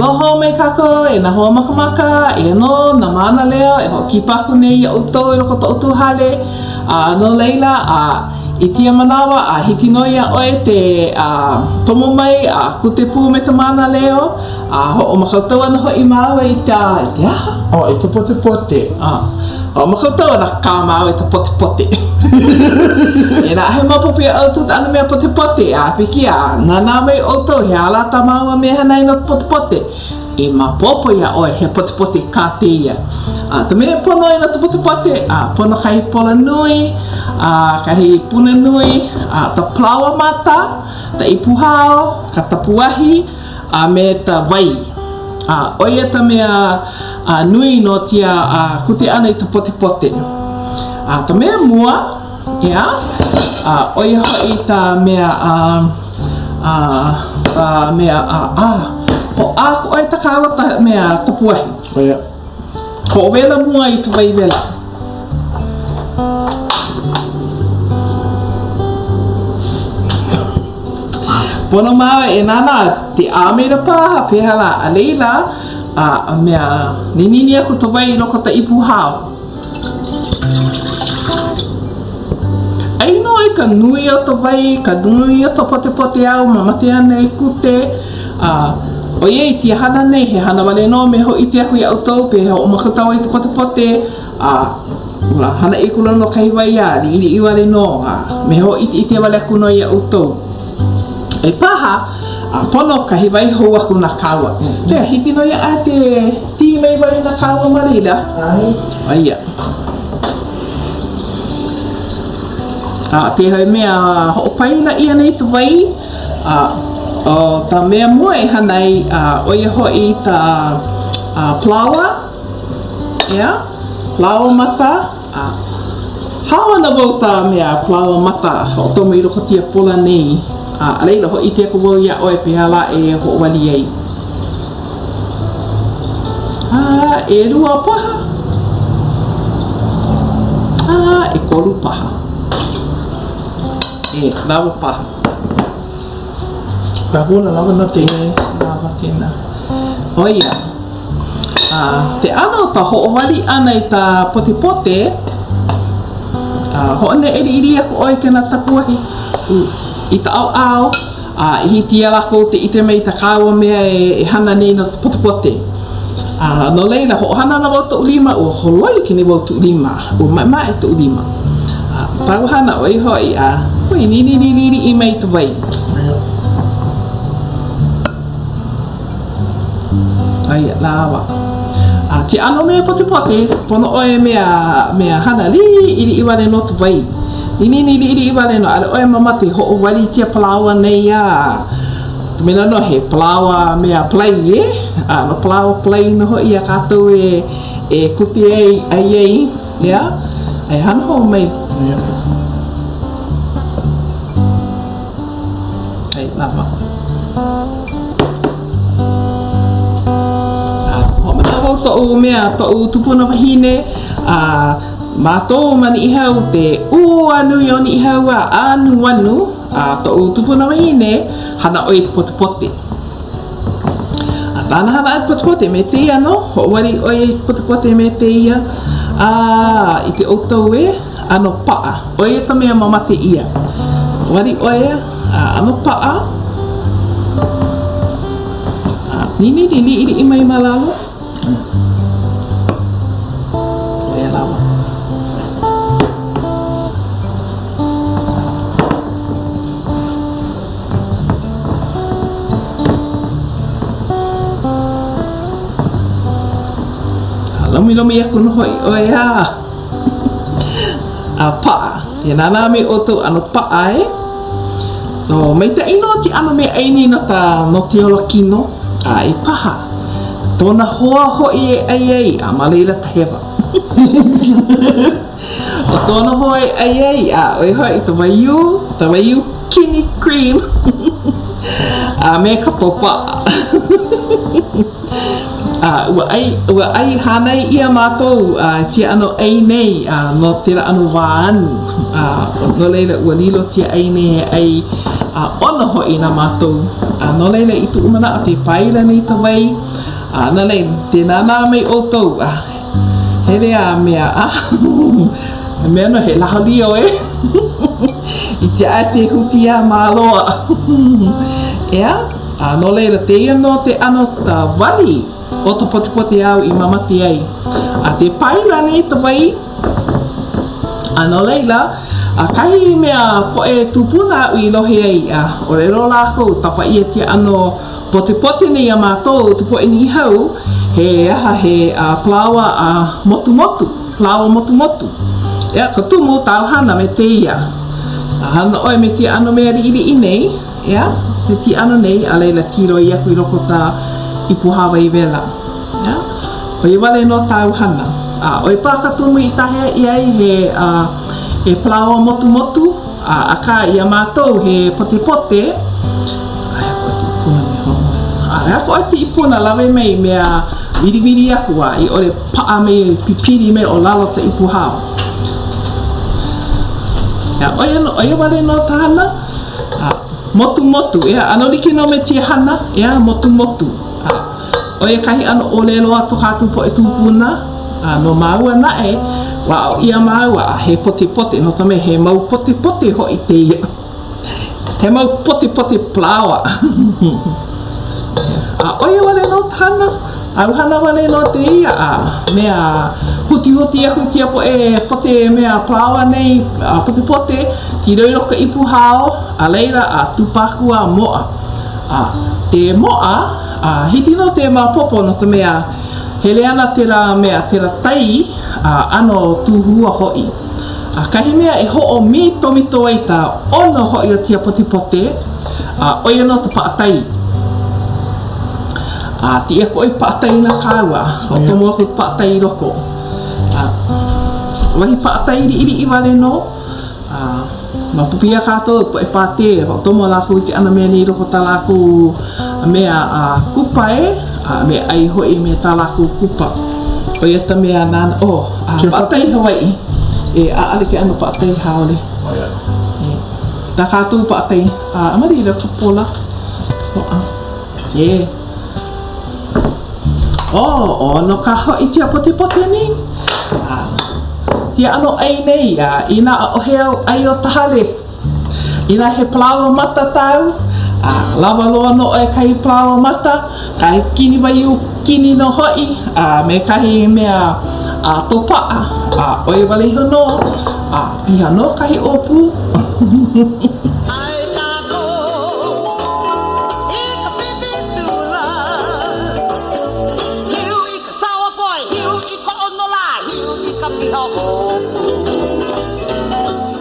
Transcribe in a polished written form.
Aloha hou mai kākou e nā hoa makamaka, eia nō nā Mānaleo e hoʻokipa aku nei iā ʻoutou i loko o to ʻoutou hale. A no laila, a i kēia manawa, a hiki nō iā ʻoe te a, tomo mai a kute pū me ka Mānaleo, a hoʻomākaukau ana hoʻi māua i ka, i ke aha? Oh, i ka potepote. Ah, hoʻomākaukau ana kā māua i ka potepote. Inā he maopopo iā ʻoutou ka ʻano mea potepote, a piki a nānā mai ʻoutou he aha lā tā māua mea hana ai no ka potepote, e maopopo iā ʻoe he potepote kā tēia. A ka mea e pono ai no ka potepote, a pono kahi pola nui, a kahi puna nui, a ka palaoa mata, ka ipu hao, ka tapuahi, a me ta wai. A ʻo ia ka mea a nui no tia a kute ʻana i ka potepote. A ka mea mua, ʻeā, a ʻo ia hoʻi ka mea a, a, ka mea a, a, hoʻā aku ʻoe ta kāua ta mea tapuahi. ʻO ia. Hoʻowela mua i ka wai wela. Pono māua e nānā te ʻāmera paha pehea lā, a laila, a mea, ninini aku ka wai i loko o ka ipu hao. ʻAi nō i ka nui o ka wai, ka nui o ka potepote āu mamake ana e kute, a ʻoiai kēia hana nei, he hana wale nō me hōʻike aku iā ʻoukou pehea hoʻomākaukau ai ka potepote, a ua hana ʻia kula no kahi wai a liʻiliʻi wale nō, a me hōʻikeʻike wale aku nō iā ʻoukou. E paha, a pono kahi wai hou aku na kāua. Pehea, hiki nō iā ʻae ke tī mai wai na kāua ma laila? ʻAe. Aia. A pehea he mea hoʻopaila ʻia nei ka wai, a ʻo ka mea mua e hana ai, a ʻo ia hoʻi ka palaoa, ʻeā, palaoa mata, a hao ana wau ka mea palaoa mata hoʻokomo i loko o kēia pola nei, a a laila hōʻike aku wau iā ʻoe pehea lā e hoʻowali ai. A ʻelua paha, a ʻekolu paha, e lawa paha. Lawa lawa nō kēia. Lawa kēnā. ʻO ia. A ke ʻano o ka hoʻowali ʻana i ka potepote, a hoʻoneʻe liʻiliʻi aku ʻoe i kēnā tapuahi i ka ʻaoʻao, a i hiki iā lākou ke ʻike mai i kā kāua mea e hana nei no ka potepote. A no laila, hoʻohana ana wau toʻu lima, ua holoi ke nei wau toʻu lima, ua maʻemaʻe toʻu lima. A pau hana ʻo ia hoʻi, a hui ninini liʻiliʻi mai ka wai. Aia, lawa. A ke ʻano mea potepote, pono ʻoe mea, mea hana liʻiliʻi wale nō ka wai. Ninini liʻiliʻi wale nō, ʻaʻole ʻoe mamake hoʻowali i kēia palaoa nei a mena nō he palaoa mea palai e, a no palaoa palai nō hoʻi a kākou e, e kuke ai, ʻai ai, ʻeā, e hana hou mai. Ai, lawa. A, hoʻomanaʻo wau toʻu mea, toʻu tupuna wahine, a mākou ma Niʻihau te ua nui o Niʻihau a anuanu, a toʻu tupuna wahine, hana ʻoe i ka potepote. A kāna hana i ka potepote me tēia nō, hoʻowali ʻoe i ka potepote me tēia, a ʻike ʻoukou e, ʻano paʻa, ʻo ia ka mea mamake ʻia. Wali ʻo ia, a ʻano paʻa, a ninini liʻiliʻi mai ma lalo. ʻO ia lawa. A lomilomi aku nō hoʻi ʻoe a. A paʻa. E nānā mai ʻoukou ʻano paʻa e. No, maikaʻi nō ke ʻano meaʻai nei no ka, no ke olakino, a e paha. Kona hoa hoʻi e ʻai ai, a ma laila ka hewa. ʻO kona hoa e ʻai ai, a ʻo ia hoʻi ka waiū, ka waiū kini cream, a me ka pōpaʻa. A ua ʻai, ua ʻai hānai ʻia mākou a kēia ʻano ʻai nei a no kēlā ʻano wā anu. A no laila, ua lilo kēia ʻai nei he ʻai. A ʻono hoʻi na mātou. A no laila i kuʻu manaʻo ke paila nei ka wai, a no laila, te nānā mai ʻoukou, a hele a mea, a he mea nō he laholio e i te ʻae te huki iā Māloa. ʻEā, a no laila, tēia nō te ʻano wali o ka potepote āu i mamake ai. A te paila nei ka wai, a no laila, a kahi mea poʻe tūpuna aʻu i lohe ai, a ʻōlelo lākou, tapa ʻia tia ʻano potepote nei iā mākou, ka poʻe Niʻihau, he aha, he palaoa a motumotu, palaoa motumotu. ʻEā, ka tumu tāu hana me tēia. A hana ʻoe me tia ʻano mea liʻiliʻi nei, ʻEā, me tia ʻano nei, a laila kīloi aku i loko o ka ipu hāwai wela. ʻEā, ʻo ia wale nō tāu hana. A ʻo ia paha ka tumu i kāhea ʻia ai he, he palaoa motumotu, a, akā iā mākou he potepote, aia koʻu ipuna me hoʻomoe. A aia koʻu ipuna lawe mai mea wiliwili aku a i ʻole paʻa mai pipili mai o lalo ka ipu hao. ʻEā, ʻo ia, ʻo ia wale nō ka hana. A, motumotu, ʻeā, ʻano like nō me tia hana, ʻeā, motumotu. A, ʻo ia kahi ʻano ʻōlelo a ko kākou poʻe kūpuna, a no māua naʻe, ua aʻo ʻia māua a he potepote, no ka mea, he mau potepote hoʻi kēia. He mau potepote palaoa. A ʻo ia wale nō ka hana, āu hana wale nō tēia a mea hutihuti aku kēia poʻe pote mea palaoa nei, a potepote, kīloi i loko ka ipu hao, a laila, a tupa aku a moʻa. A te moʻa, a hiki nō te maopopo no ka mea, hele ana tēlā mea, tēlā tai, a ʻano tūhua hoʻi. A kahi mea e hoʻomītomito ai ka ʻono hoʻi o tia potepote, a ʻo ia nō ka paʻatai. A kiʻi aku ʻoe i paʻatai na kāua, hoʻokomo aku i ka paʻatai i loko. A wahi paʻatai liʻiliʻi wale nō, A maopopo iā kākou, poʻe pātē, hoʻokomo lākou i ke ʻano mea nei i loko o tā lākou mea a kupa e, a me ʻai hoʻi me tā lākou kupa. ʻO ia ka mea nāna, oh, a paʻatai Hawaiʻi. E, ʻaʻale ke ʻano paʻatai haole. E, tā kākou paʻatai, a ma laila ka pola. Hoʻa. E. Oh, ʻono kā hoʻi tia potepote nei. A, tia ʻano ʻai nei, a inā ʻaʻohe āu ʻai o ka hale, inā he palaoa mata tāu, a lawa loa nō ʻoe kahi palaoa mata, kahi kini waiū kini nō hoʻi, a me kahi mea a topaʻa, a ʻo ia wale iho nō, a piha nō kahi ʻōpū.